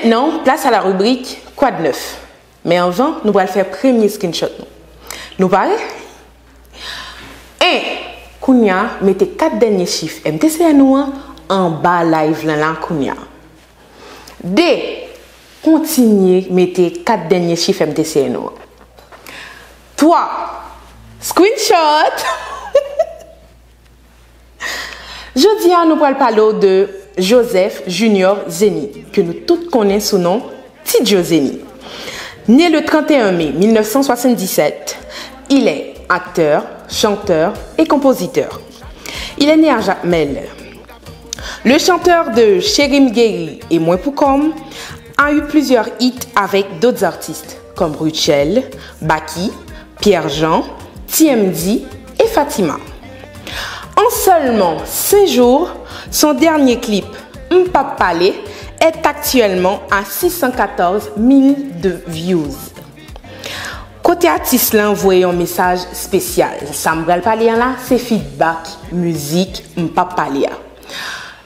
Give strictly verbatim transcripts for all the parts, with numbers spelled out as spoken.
Maintenant, place à la rubrique Quoi de neuf? Men anvan, nou pral fè premye screenshot nou. Nou pare? En, kounye a, mete kat dènye chif M T C N ou an anba live lan la kounye a. De, kontinye mete kat dènye chif M T C N ou an. Twa, screenshot! Jodi a, nou pral pale w de Joseph Junior Zeny, ke nou tout konnen sou non Ti Joe Zeny. Né le trente et un mai mille neuf cent soixante-dix-sept, il est acteur, chanteur et compositeur. Il est né à Jakmèl. Le chanteur de Cheri m geri et Mwen pou kò m a eu plusieurs hits avec d'autres artistes comme Rutshelle, Baky, Pierre Jean, T M D et Fatima. En seulement cinq jours, son dernier clip, M p ap pale, est actuellement à six cent quatorze mille de views. Kote atis lan voye yon mesaj espesyal. Sa m pral pale an la, se feedback mizik M p ap pale a.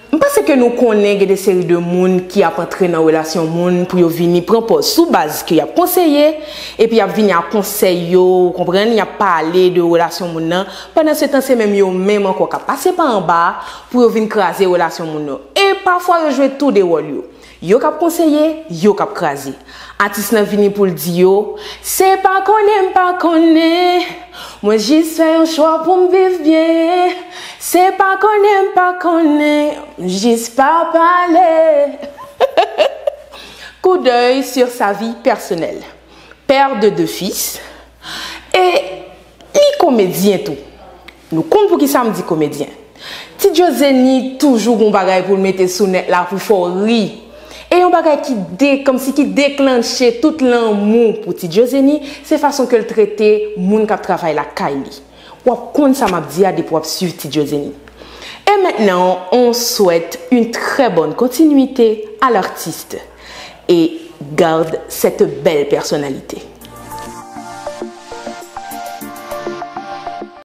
M panse ke nou konnen gen de seri de moun ki ap antre nan relasyon moun pou yo vini pran pòz sou baz ke y ap konseye, epi y ap vini ak konsèy yo, ou konprann, y ap pale de relasyon moun nan, pandan se tan se menm yo menm ankò k ap pase pa anba a pou yo vin kraze relasyon moun nan. E pafwa yo jwe tou de wòl yo. Yo k ap konseye, yo k ap kraze. Atis lan vini pou l di yo, se pa konnen m pa konnen, mwen jis fè yon chwa pou m viv byen. Se pa konnen m pa konnen, m jis pa pale. Coup d'œil sur sa vie personnelle. Père de deux fils. E li komedyen tou. Nou konn poukisa m di komedyen. Ti Joe Zeny toujou gon bagay pou l mete sou nèt la pou fè w ri. E yon bagay ki de, kòmsi ki deklanche tout lanmou pou Ti Joe Zeny, se fason ke l trete moun k ap travay lakay li. W ap konn sa m ap di a depi w ap swiv Ti Joe Zeny. Et maintenant, on souhaite une très bonne continuité à l'artiste et garde cette belle personnalité.